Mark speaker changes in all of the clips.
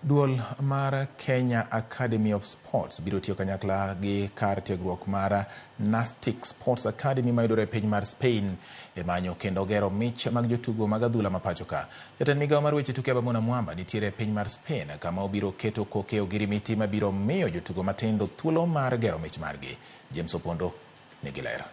Speaker 1: Duol mar Kenya Academy of Sports biro tiyo kanyakla gi kar tiegruok mar Nastic Sports Academy mayudore e piny mar Spain e manyo kendo gero mich mag jotugo mag adhula ma pacho ka. Jatend migawo mar weche tuke Ababu Namwamba nitiere e piny mar Spain kama obiro keto koke ogirimiti mabiro miyo jotugo matindo thuolo mar gero mich margi. James Opondo nigi ler.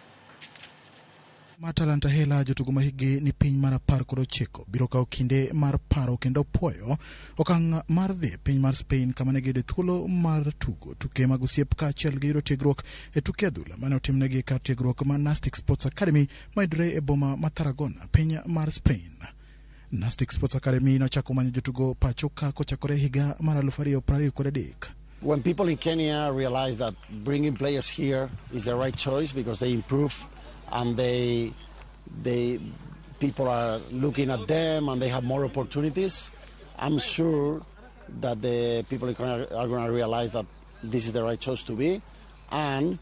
Speaker 2: Ma Talanta Hela jotugo ma hikgi ni piny mar 19 biro kawo kinde mar paro kendo puoyo okang' mar dhi e piny mar Spain kama ne giyude thuolo mar tugo tuke mag osiep kaachiel gi yudo tiegruok e tuke adhula mane otimnegi kar tiegruok mar Nastic Sports Academy mayudore e boma ma Tarragona piny mar Spain. Nastic Sports Academy nochako manyo jotugo pacho ka kochakore higa mar 2023.
Speaker 3: When people in Kenya realize that bringing players here is the right choice because they improve and they people are looking at them and they have more opportunities, I'm sure that the people in Kenya are going to realize that this is the right choice to be. And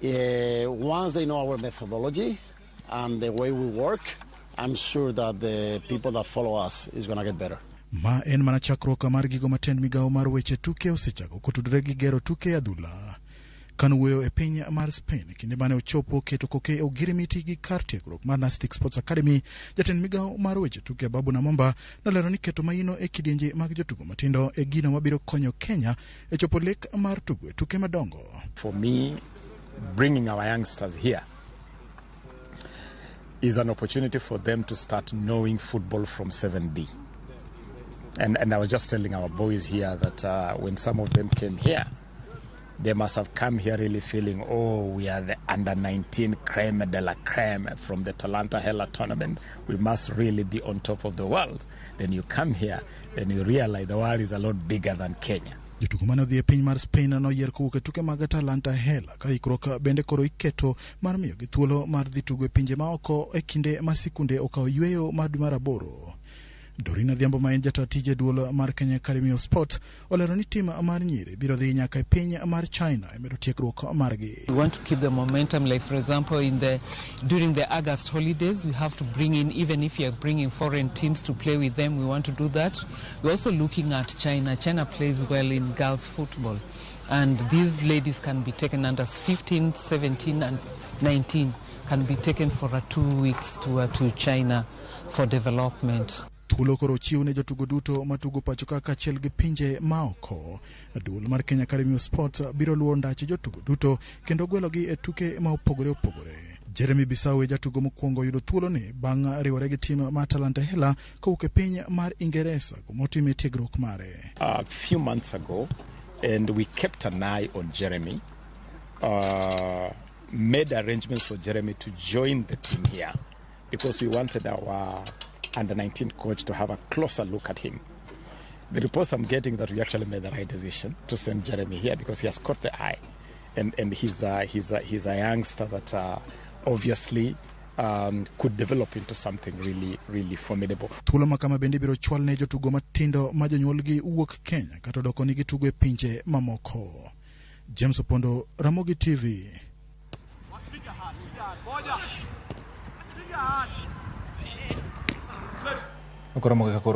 Speaker 3: once they know our methodology and the way we work, I'm sure that the people that follow us is going to get better.
Speaker 2: Ma en mana chakruok mar gigo matend migawo mar weche tuke osechako kotudore gi gero tuke adhula. Kanowuoyo e piny mar Spain kinde mane ochopo keto koke ogirimiti gi kar tiegruok mar Nastic Sports Academy, jatend migawo mar weche tuke Ababu Namwamba nolero ni keto maino e kidienje mag jotugo matindo e gino mabiro konyo Kenya e chopo lek mar tugo e tuke madongo.
Speaker 4: For me, bringing our youngsters here is an opportunity for them to start knowing football from 7D. And I was just telling our boys here that when some of them came here, they must have come here really feeling, oh, we are the under 19 creme de la creme from the Talanta Hela tournament. We must really be on top of the world. Then you come here, then you realize the world is a lot bigger than Kenya.
Speaker 2: Jotugo mane odhi e piny mar Spain noyier kowuok e tuke mag Talanta Hela ka ikruok bende koro iketo mar miyogi thuolo mar dhi tugo e pinje maoko e kinde ma sikunde okawo yweyo mar dwe mar aboro. Dorina Adhiambo ma en jata tije duol mar Kenya Academy of Sport olero ni tim mar nyiri biro dhi nyaka e piny mar China e medo tiegruok margi.
Speaker 5: We want to keep the momentum, like for example, in the during the August holidays, we have to bring in, even if you are bringing foreign teams to play with them, we want to do that. We're also looking at China. China plays well in girls football, and these ladies can be taken under 15, 17, and 19, can be taken for a 2 weeks tour to China for development.
Speaker 2: Thuolo koro ochiw ne jotugo duto matugo pacho ka kaachiel gi pinje maoko. Duol mar Kenya Academy of Sports biro luwo ndache jotugo duto kendo gwelogi e tuke ma opogore opogore. Jeremy Bisau e jatugo mokwongo yudo thuoloni bang' riwore gi tim mar Talanta Hela kowuok e piny mar Ingeresa kuma otime tiegruok mare.
Speaker 4: A few months ago, and we kept an eye on Jeremy, made arrangements for Jeremy to join the team here because we wanted our under 19 coach to have a closer look at him. The reports I'm getting that we actually made the right decision to send Jeremy here because he has caught the eye. And he's a youngster that obviously could develop into something really, really formidable.
Speaker 2: Thuolo ma kama bende ibiro chwal ne jotugo matindo ma jonyuolgi wuok Kenya kata odoko ni gitugo e pinje mamoko. James Opondo, Ramogi TV.
Speaker 1: Koro mogo koro.